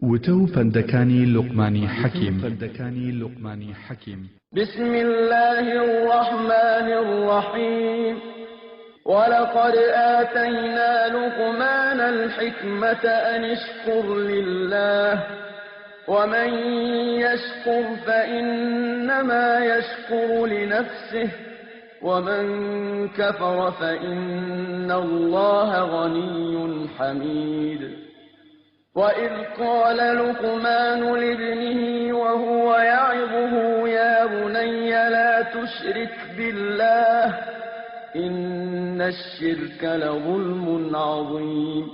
وتە و پەندەکانی لوقمانی حەکیم. بسم اللە الرحمن الرحیم ولقد آتینا لقمان الحکمة أن اشکر للە ومن یشکر فإنما یشکر لنفسه ومن کفر فإن اللە غنی حمید. وَإِذْ قَالَ لُقْمَانُ لِابْنِهِ وَهُوَ يَعِظُهُ يَا بُنَيَّ لَا تُشْرِكْ بِاللَّهِ إِنَّ الشِّرْكَ لَظُلْمٌ عَظِيمٌ.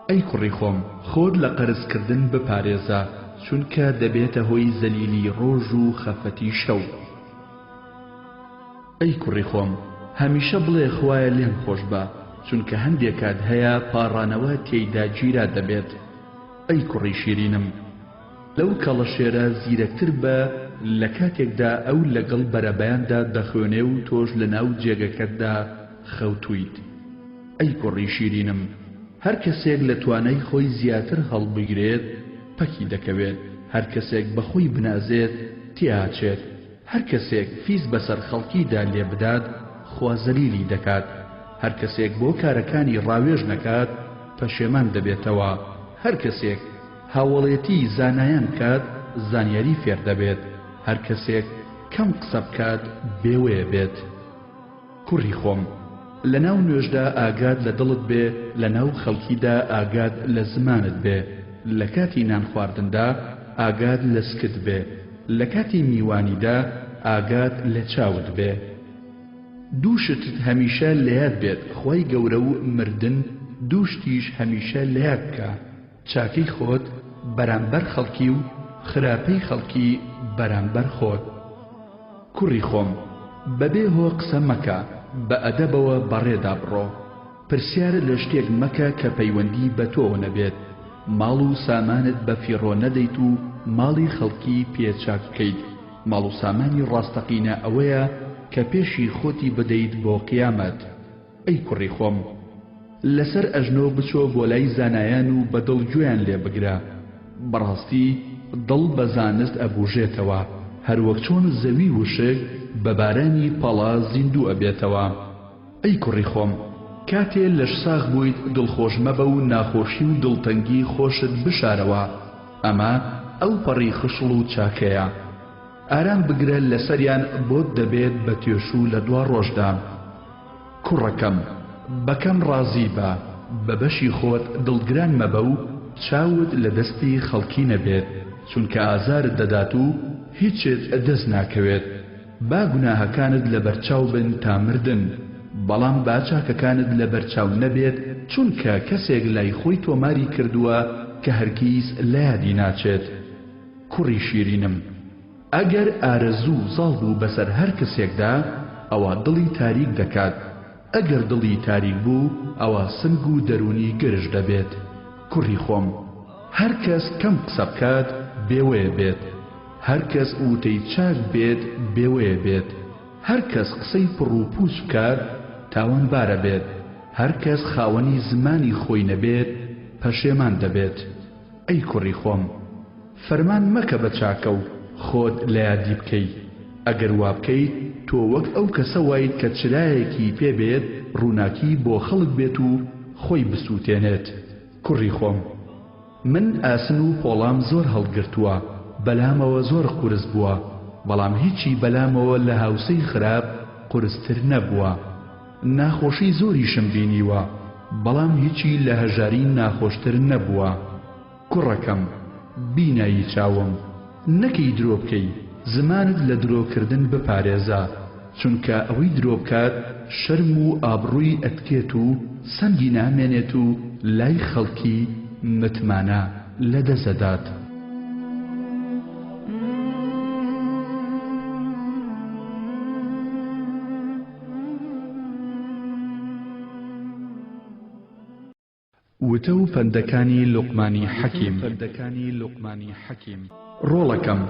ئەی کوڕی خۆم خۆت لە قەرز کردن بپارێزە چونکە دەبێتە هۆی زەلیلی ڕۆژ و خەفەتی شەو. ئەی کوڕی خۆم هەمیشە بڵێ خوایە لێم خۆشبە چونکە هەندێ کات هەیە پاڕانەوە تێیدا گیرا دەبێت ئەی کوڕی شیرینم لەو کەڵەشێرە زیرەکتر بە لە کاتێکدا ئەو لەگەڵ بەرەبەیاندا دەخوێنێ و تۆش لەناو جێگەکەتدا خەوتوویت ئەی کوڕی شیرینم هەر کەسێک لە توانای خۆی زیاتر هەڵبگرێت پەکی دەکەوێت هەر کەسێک بە خۆی بنازێت تێئاچێت. هەر کەسێک فیز بەسەر خەڵکیدا لێ بدات خوا زەلیلی دەکات، هەر کەسێک بۆ کارەکانی ڕاوێژ نەکات پەشێمان دەبێتەوە، هەر کەسێک هاوەڵێتی زانایان بکات زانیاری فێر دەبێت، هەر کەسێک کەم قسە بکات بێوەیە بێت. کوڕی خۆم، لەناو نوێژدا ئاگات لە دڵت بێ، لەناو خەڵکیدا ئاگات لە زمانت بێ، لە کاتی نان خواردندا ئاگات لە سکت بێ، لە کاتی میوانیدا ئاگات لە چاوت بێ. دوو شتت هەمیشە لەیاد بێت خوای گەورە و مردن، دوو شتیش هەمیشە لەیاد بکە، چاکەی خۆت بەرامبەر خەڵکی و خراپەی خەڵکی بەرامبەر خۆت. کوڕی خۆم، بەبێ هۆ قسە مەکە، بە ئەدەبەوە بەڕێدا بڕۆ. پرسیار لە شتێک مەکە کە پەیوەندی بە تۆوە نەبێت. ماڵ و سامانت بە فیڕۆ نەدەیت و ماڵی خەڵکی پێ چاک بکەیت. ماڵ و سامانی ڕاستەقینە ئەوەیە کە پێشی خۆتی بدەیت بۆ قیامەت. ئەی کوڕی خۆم! لەسەر ئەژنۆ بچۆ بۆ لای زانایان و بە دڵ گوێیان لێ بگرە، بەڕاستی دڵ بە زانست ئەبووژێتەوە، هەروەک چۆن زەوی وشک بە بارانی پەڵە زیندوو ئەبێتەوە. ئەی کوڕی خۆم! کاتێ لەشساغ بوویت دڵخۆش مەبە و ناخۆشی و دڵتەنگی خۆشت بشارەوە، ئەمە ئەوپەڕی خشڵ و چاکەیە. ئارام بگرە لەسەریان بۆت دەبێت بە تێشوو لە دواڕۆژدا. کوڕەکەم، بە کەم ڕازی بە، بە بەشی خۆت دڵگران مەبە و چاوت لە دەستی خەڵکی نەبێت، چونکە ئازارت دەدات و هیچت دەست ناکەوێت. با گوناهەکانت لەبەرچاو بن تا مردن، بەڵام با چاکەکانت لەبەرچاو نەبێت، چونکە کەسێک لای خۆی تۆماری کردووە کە هەرگیز لە یادی ناچێت. کوڕی شیرینم. ئەگەر ئارەزوو زاڵ بوو بەسەر هەر کەسێکدا ئەوا دڵی تاریک دەکات، ئەگەر دڵی تاریک بوو ئەوا سنگ و دەروونی گرژ دەبێت. کوڕی خۆم، هەر کەس کەم قسە بکات بێوەیە بێت، هەر کەس وتەی چاک بێت بێوەیە بێت، هەر کەس قسەی پڕ و پووچ بکات تاوانبارە بێت، هەر کەس خاوەنی زمانی خۆی نەبێت پەشێمان دەبێت. ئەی کوڕی خۆم! فەرمان مەکە بە چاکە و خۆت لە یادی بکەی، ئەگەر وا بکەیت تۆ وەک ئەو کەسە وایت کە چرایەکی پێ بێت ڕووناکی بۆ خەڵک بێت و خۆی بسووتێنێت. کوڕی خۆم! من ئاسن و پۆڵام زۆر هەڵگرتووە، بەلامەوە زۆر قورس بووە، بەڵام هیچی بەلامەوە لە هاوسێی خراپ قورستر نەبووە. ناخۆشی زۆریشم بینیوە، بەڵام هیچی لە هەژاری ناخۆشتر نەبووە. کوڕەکەم، بینایی چاوم، نەکەی درۆ بکەی، زمانت لە درۆ کردن بپارێزە، چونکە ئەوەی درۆ بکات شەرم و ئابڕووی ئەتکێت و سەنگی نامێنێت و لای خەڵکی متمانە لەدەست ئەدات. وتە و پەندەکانی لوقمانی حەکیم. ڕۆڵەکەم،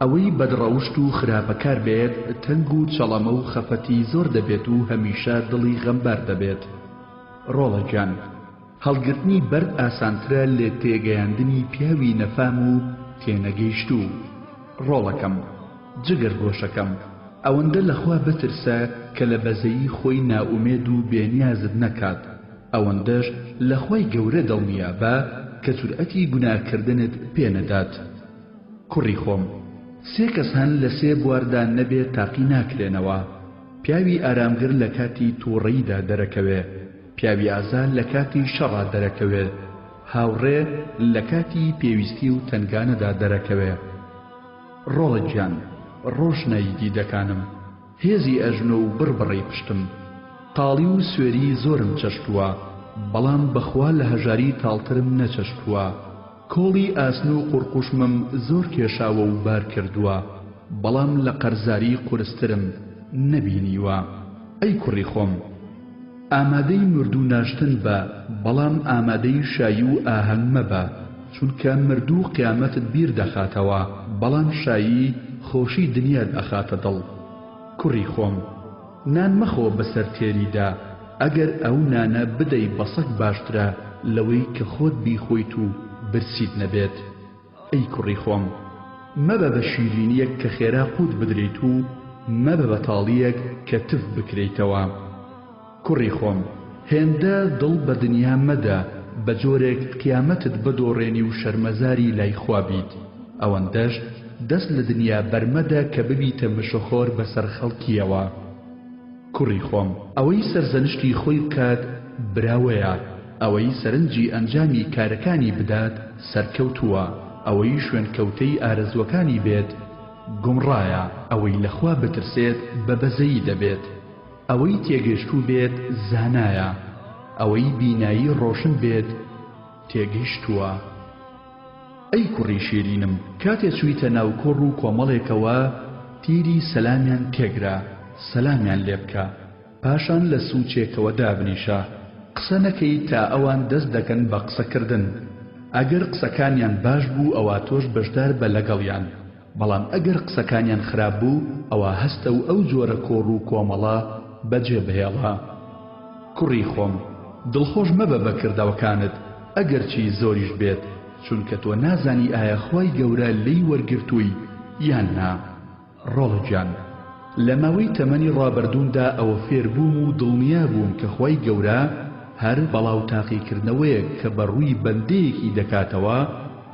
ئەوەی بەدڕەوشت و خراپەکار بێت، تەنگ و چەڵەمە و خەفەتی زۆر دەبێت و هەمیشە دڵی غەمبار دەبێت. ڕۆڵە گیان! هەڵگرتنی بەرد ئاسانترە لە تێگەیاندنی پیاوی نەفام و تێنەگەیشتوو. ڕۆڵەکەم، جگەر گۆشەکەم، ئەوەندە لە خوا بترسە کە لە بەزەیی خۆی نائومێد و بێنیازت نەکات، ئەوەندەش لە خوای گەورە دڵنیابە کە جورئەتی گوناکردنت پێ نەدات. کوڕی خۆم، سێ کەس هەن لە سێ بواردا نەبێ تاقی ناکرێنەوە، پیاوی ئارامگر لە کاتی تووڕەییدا دەرەکەوێ، پیاوی ئازا لە کاتی شەڕا دەرەکەوێ، هاوڕێ لە کاتی پێویستی و تەنگانەدا دەرەکەوێ. ڕۆڵە گیان، ڕۆشنایی دیدەکانم، هێزی ئەژنۆ و بڕبڕەی پشتم. تاڵی و سوێری زۆرم چەشتووە، بەڵام بەخوا لە هەژاری تاڵترم نەچەشتووە. کۆڵی ئاسن و قوڕقوشمم زۆر کێشاوە و بار کردووە، بەڵام لە قەرزاری قورسترم نەبینیوە. ئەی کوڕی خۆم! ئامادەی مردوو ناشتن بە، بەڵام ئامادەی شایی و ئاهەنگ مەبە، چونکە مردوو قیامەتت بیر دەخاتەوە، بەڵام شایی خۆشی دنیات ئەخاتە دڵ. کوڕی خۆم! نان مەخۆ بەسەر تێریدا، ئەگەر ئەو نانە بدەی بە سەگ باشترە لەوەی کە خۆت بیخۆیت و برسیت نەبێت. ئەی کوڕی خۆم! مەبە بە شیرینییەک کە خێرا قووت بدرێیت و مەبە بە تاڵییەک کە تف بکرێیتەوە. کوڕی خۆم! هێندە دڵ بە دنیا مەدە بە جۆرێک قیامەتت بدۆڕێنی و شەرمەزاری لای خوا بیت، ئەوەندەش دەست لە دنیا بەرمەدە کە ببیتە مشەخۆر بەسەر خەڵکییەوە. کوڕی خۆم! ئەوەی سەرزەنشتی خۆی بکات براوەیە، ئەوەی سەرنجی ئەنجامی کارەکانی بدات سەرکەوتووە، ئەوەی شوێنکەوتەی ئارەزووەکانی بێت گومڕایە، ئەوەی لە خوا بترسێت بە بەزەیی دەبێت، ئەوەی تێگەشتوو بێت زانایە، ئەوەی بینایی ڕۆشن بێت تێگەیشتووە. ئەی کوڕی شیرینم کاتێ چوویتە ناو کۆڕ و کۆمەڵێکەوە تیری سەلامیان تێگرە سەلامیان لێ بکە پاشان لە سوچێکەوە دابنیشە قسە نەکەی تا ئەوان دەست دەکەن بە قسە کردن ئەگەر قسەکانیان باش بوو ئەوا تۆش بەشدار بە لەگەڵیان بەڵام ئەگەر قسەکانیان خراپ بوو ئەوا هەستە و ئەو جۆرە کۆڕ و کۆمەڵە بەجێ بهێڵە. کوڕی خۆم، دڵخۆش مەبە بە کردەوەکانت ئەگەرچی زۆریش بێت، چونکە تۆ نازانی ئایا خوای گەورە لێی وەرگرتووی یان نا. ڕۆڵە گیان، لە ماوەی تەمەنی ڕابردوومدا ئەوە فێر بووم و دڵنیا بووم کە خوای گەورە هەر بەڵا و تاقیکردنەوەیەک کە بە ڕووی بەندەیەکی دەکاتەوە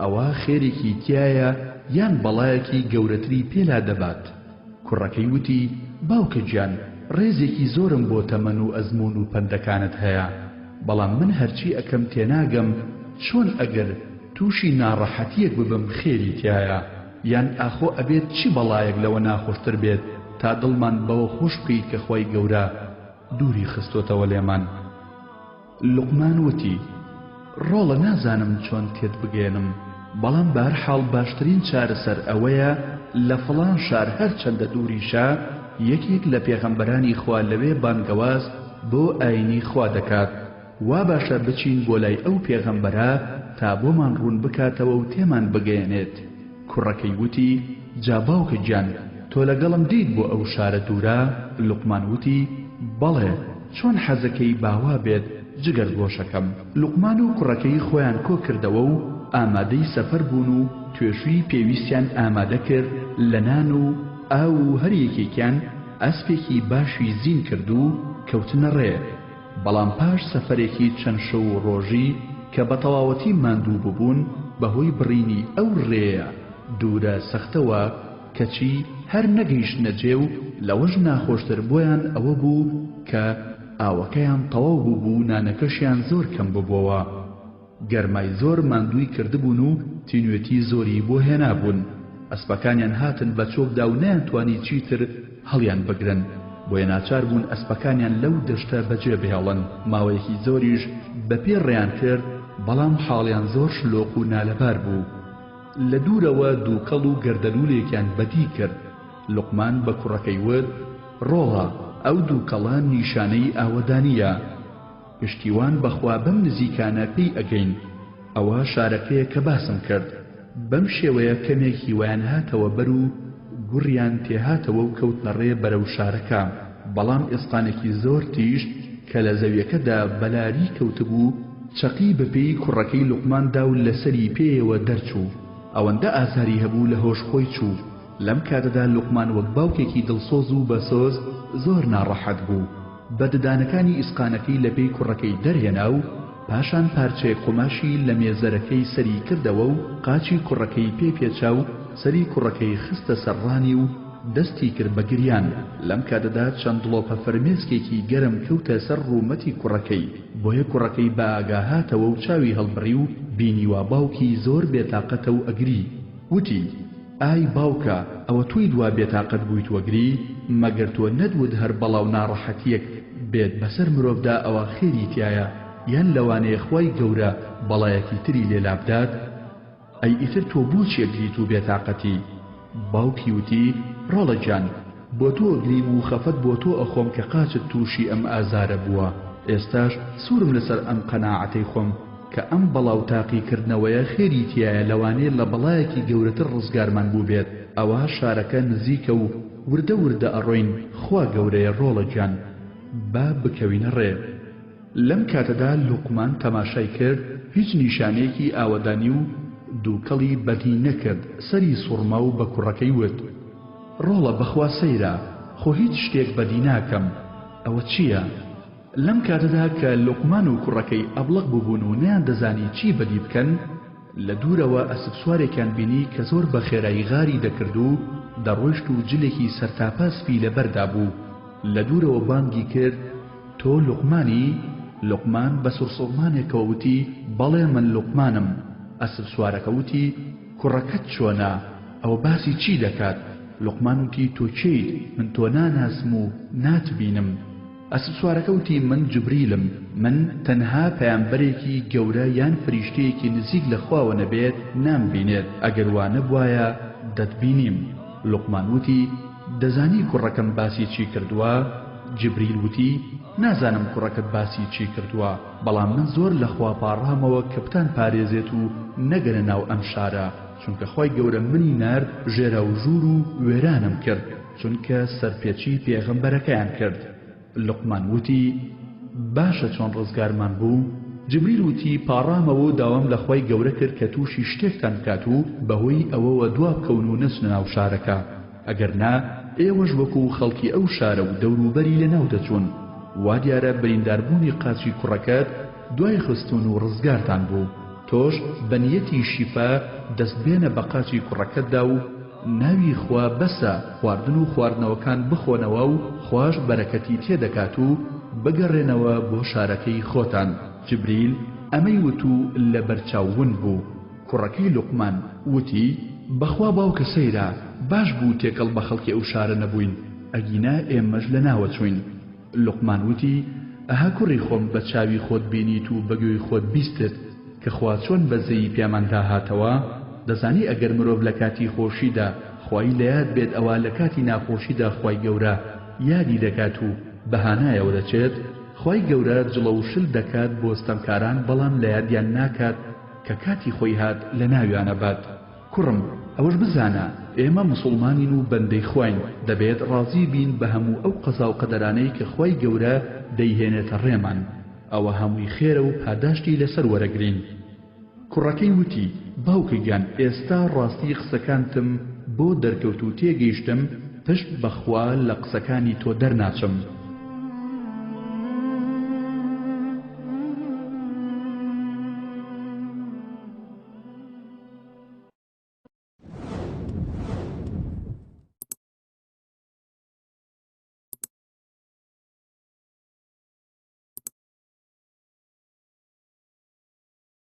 ئەوا خێرێکی تیایە یان بەڵایەکی گەورەتری پێ لادەبات. کوڕەکەی وتی، باوکە گیان ڕێزێکی زۆرم بۆ تەمەن و ئەزموون و پەندەکانت هەیە، بەڵام من هەرچی ئەکەم تێناگەم چۆن ئەگەر تووشی ناڕەحەتییەک ببم خێری تیایە، یان ئاخۆ ئەبێت چی بەڵایەک لەوە ناخۆشتر بێت تا دڵمان بەوە خۆش بکەیت کە خوای گەورە دووری خستۆتەوە لێمان. لوقمان وتی، ڕۆڵە نازانم چۆن تێت بگەیەنم، بەڵام بەهەرحاڵ باشترین چارەسەر ئەوەیە لە فڵان شار هەرچەندە دووریشە یەکێک لە پێغەمبەرانی خوا لەوێ بانگەواز بۆ ئاینی خوا دەکات، وا باشە بچین بۆ لای ئەو پێغەمبەرە تا بۆمان ڕوون بکاتەوە و تێمان بگەیەنێت. کوڕەکەی وتی، جا باوکە گیان تۆ لەگەڵم دێیت بۆ ئەو شارە دوورە؟ لوقمان وتی، بەڵێ، چۆن حەزەکەی با وا بێت جگەرگۆشەکەم. لوقمان و کوڕەکەی خۆیان کۆ کردەوە و ئامادەی سەفەر بوون و توێشووی پێویستیان ئامادە کرد لە نان و ئاو و هەر یەکێکیان ئەسپێکی باشی زین کرد و کەوتنە ڕێ. بەڵام پاش سەفەرێکی چەند شەو و ڕۆژی کە بە تەواوەتی ماندوو ببوون بە هۆی بڕینی ئەو ڕێیە دوورە سەختەوە کەچی هەر نەگەیشتنە جێ و لەوەش ناخۆشتر بۆیان ئەوە بوو کە ئاوەکەیان تەواو بووبوو و نانەکەشیان زۆر کەم ببۆوە. گەرمای زۆر ماندووی کردبوون و تینوێتی زۆری بۆ هێنابوون. ئەسپەکانیان هاتن بە چۆکدا و نەیانتوانی چیتر هەڵیان بگرن. بۆیە ناچار بوون ئەسپەکانیان لەو دەشتە بەجێ بهێڵن. ماوەیەکی زۆریش بە پێ ڕێیان کرد، بەڵام حاڵیان زۆر شلۆق و نالەبار بوو. لە دوورەوە دووکەڵ و گەردەلوولێکیان بەدی کرد. لوقمان بە کوڕەکەی وت، ڕۆڵە، ئەو دووکەڵە نیشانەی ئاوەدانییە. پشتیوان بەخوا بەم نزیکانە پێی ئەگەین ئەوە شارەکەیە کە باسم کرد بەم شێوەیە کەمێک هیوایان هاتەوە بەر و گوڕیان تێهاتەوە و کەوتنە ڕێ بەرەو شارەکە بەڵام ئێسقانێکی زۆر تیژ کە لە زەویەکەدا بەلاری کەوتبوو. چەقی بە پێی کوڕەکەی لوقمان دا و لەسەری پێیەوە دەرچوو. ئەوەندە ئازاری هەبوو لە هۆش خۆی چوو. لەم کاتەدا لوقمان وەک باوکێکی دڵسۆز و بەسۆز زۆر ناڕەحەت بوو. بە ددانەکانی ئیسقانەکەی لە پێی کوڕەکەی دەرهێنا و پاشان پارچەیەک قوماشی لە مێزەرەکەی سەری کردەوە و قاچی کوڕەکەی پێ پێچا و سەری کوڕەکەی خستە سەر ڕانی و دەستی کرد بە گریان، لەم کاتەدا چەند دڵۆپە فرمێسکێکی گەرم کەوتە سەر ڕوومەتی کوڕەکەی، بۆیە کوڕەکەی بە ئاگا هاتەوە و چاوی هەڵبڕی و بینی وا باوکی زۆر بێتاقەتە و ئەگری، وتی، ئای باوکە ئەوە تۆیت وا بێتاقەت بوویت و ئەگری، مەگەر تۆ نەتوت هەر بەڵا و ناڕەحەتییەک بێت بەسەر مرۆڤدا ئەوە خێری تیایە، یان لەوانەیە خوای گەورە بەڵایەکی تری لێ لابدات؟ ئەی ئیتر تۆ بۆچی ئەگریت و بێتاقەتی؟ باوکی وتی، ڕۆڵە گیان، بۆ تۆ ئەگریم و خەفەت بۆ تۆ ئەخۆم کە قاچت تووشی ئەم ئازارە بووە، ئێستاش سوورم لەسەر ئەم قەناعەتەی خۆم کە ئەم بەڵا و تاقی کردنەوەیە خێری تیایە لەوانەیە لە بەڵایەکی گەورەتر ڕزگارمان بووبێت، ئەوا شارەکە نزیکە و وردە وردە ئەڕۆین، خوا گەورەیە ڕۆڵە گیان، با بکەوینە ڕێ. لەم کاتەدا لوقمان تەماشای کرد هیچ نیشانەیەکی ئاوەدانی و دووکەڵی بەدی نەکرد، سەری سوڕما و بە کوڕەکەی وت، ڕۆڵە بەخوا سەیرە، خۆ هیچ شتێک بەدی ناکەم، ئەوە چییە؟ لەم کاتەدا کە لوقمان و کوڕەکەی ئەبڵەق بووبوون و نەیاندەزانی چی بەدی بکەن، لە دوورەوە ئەسپسوارێکیان بینی کە زۆر بە خێرایی غاری دەکرد و دەڕۆیشت و جلێکی سەرتاپا سپی لەبەردا بوو، لە دوورەوە بانگی کرد، تۆ لوقمانی؟ لوقمان بە سوڕسوڕمانێکەوە وتی، بەڵێ من لوقمانم. ئەسپ سوارەکە وتی، کوڕەکەت چۆنە؟ ئەوە باسی چی دەکات؟ لوقمان وتی، تۆ کێیت؟ من تۆ ناناسم و ناتبینم. ئەسپ سوارەکە وتی، من جبریلم، من تەنها پەیامبەرێکی گەورە یان فریشتەیەکی نزیک لە خواوە نەبێت نامبینێت، ئەگەر وا نەبوایە دەتبینیم. لوقمان وتی، دەزانی کوڕەکەم باسی چی کردووە؟ جبریل وتی، نازانم کوڕەکەت باسی چی کردووە، بەڵام من زۆر لە خوا پاڕامەوە کە بتان پارێزێت و نەگەنە ناو ئەم شارە، چونکە خوای گەورە منی نارد ژێراوژوور و وێرانم کرد، چونکە سەرپێچی پێغەمبەرەکەیان کرد. لوقمان وتی، باشە چۆن ڕزگارمان بوو؟ جبریل وتی، پاڕامەوە و داوام لە خوای گەورە کرد کە تووشی شتێکتان بکات و بەهۆی ئەوەوە دوابکەون و نەچنە ناو شارەکە، ئەگەر نا ئێوەش وەکو خەڵکی ئەو شارە و دەوروبەری لەناو دەچوون، وا دیارە برینداربوونی قاچی کوڕەکەت دوای خستوون و ڕزگارتان بوو، تۆش بە نیەتی شیفا دەست بێنە بە قاچی کوڕەکەتدا و ناوی خوا بەسە خواردن و خواردنەوەکان بخۆنەوە و خواش بەرەکەتی تێدەکات و بگەڕێنەوە بۆ شارەکەی خۆتان، جبریل ئەمەی وت و لەبەرچاو ون بوو. کوڕەکەی لوقمان وتی، بەخوا باوکە سەیرە، باش بوو تێکەڵ بە خەڵکی ئەو شارە نەبووین، ئەگینا ئێمەش لەناوەچووین. لوقمان وتی، ئەها کوڕی خۆم بە چاوی خۆت بینیت و بە گوێی خۆت بیستت کە خوا چۆن بەزەیی پیاماندا هاتەوە، دەزانی ئەگەر مرۆڤ لە کاتی خۆشیدا خوای لە یاد بێت ئەوا لە کاتی ناخۆشیدا خوای گەورە یادی دەکات و بە هانایەوە دەچێت، خوای گەورە جڵەو شل دەکات بۆ ستەمکاران بەڵام لە یادیان ناکات کە کاتی خۆی هات لەناویان ئەبات. کوڕم ئەوەش بزانە ئێمە موسوڵمانین و بەندەی خواین دەبێت ڕازی بین بە هەموو ئەو قەزاو قەدەرانەی کە خوای گەورە دەیهێنێتە ڕێمان ئەوە هەمووی خێرە و پاداشتی لەسەر وەرەگرین. کوڕەکەی وتی، باوکە گیان ئێستا ڕاستی قسەکانتم بۆ دەرکەوت و تێگەیشتم پشت بە خوا لە قسەکانی تۆ دەرناچم.